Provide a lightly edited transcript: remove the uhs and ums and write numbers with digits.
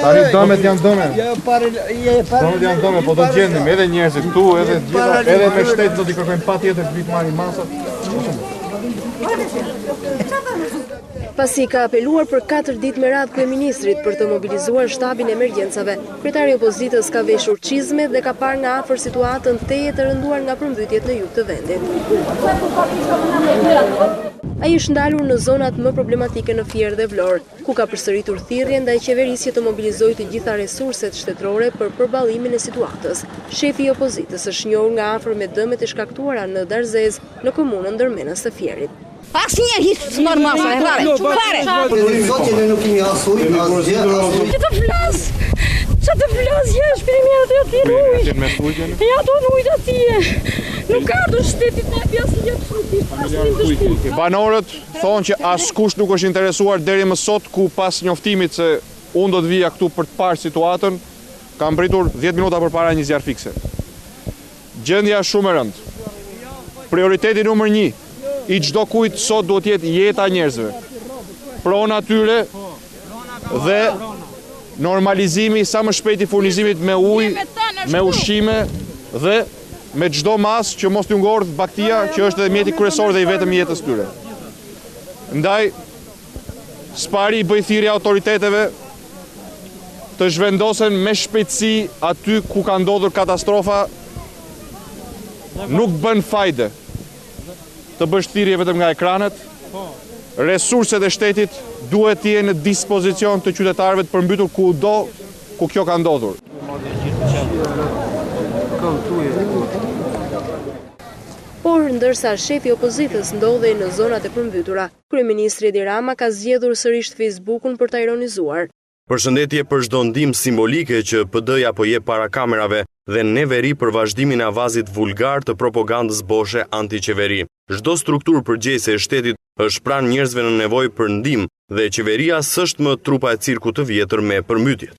Tani dëmet janë dëme. Dëmet janë dëme, po do të gjendemi edhe njerëzit këtu, edhe të gjitha, edhe me shtet do t'i kërkojmë patjetër të vijë të marrin masat. Pasi ka apeluar për 4 ditë me radhë kryeministrit për të mobilizuar shtabin e emergjencave, kryetari i opozitës ka veshur çizme dhe ka parë nga afër situatën tejet të rënduar nga përmbytjet në jug të vendit. Ai është ndalur në zonat më problematike në Fier dhe Vlorë, ku ka përsëritur thirrjen ndaj qeverisë që të mobilizojë të gjitha resurset shtetërore për përballimin e situatës. Shefi i opozitës është njohur nga afër me dëmet e shkaktuara në Darzezë, në komunën Dërmenas të Fierit. Asnjë hiç s'mor masa, e fare, fare. Zoti ne nuk kemi as ujë, asgjë, as Që të flas? Që të flas? Ja, shpiri mirë aty atje në ujë. Ja, ato në ujë atje. Nuk ka ardhur shtetit në jep asnjë absolutisht, asnjë të shtëpi. Banorët thonë që askush nuk është interesuar deri më sot ku pas njoftimit se unë do të vija këtu për të parë situatën, ka mbërritur 10 minuta përpara një zjarrfikëse. Gjendja është shumë e rëndë. Prioriteti numër 1 i çdo kujt sot duhet të jetë jeta e njerëzve. Prona e tyre dhe normalizimi sa më shpejt i furnizimit me ujë, me ushqime dhe me çdo masë që mos t'ju ngordhë bagëtia që është edhe mjeti kryesor dhe i vetëm i jetës tyre. Ndaj, së pari i bëj thirrje autoriteteve të zhvendosen me shpejtësi aty ku ka ndodhur katastrofa, nuk bën fajde të bësh thirrje vetëm nga ekranet. Resurset e shtetit duhet të jenë në dispozicion të qytetarëve të përmbytur kudo ku kjo ka ndodhur. Por, ndërsa shefi i opozitës ndodhej në zonat e përmbytura, kryeministri Edi Rama ka zgjedhur sërish Facebookun për ta ironizuar. Përshëndetje për çdo ndihmë simbolike që PD-ja po jep para kamerave dhe neveri për vazhdimin e avazit vulgar të propagandës boshe antiqeveri. Çdo strukturë përgjegjëse e shtetit është pranë njerëzve në nevojë për ndihmë dhe qeveria s'është më trupa e cirkut të vjetër me përmbytjet.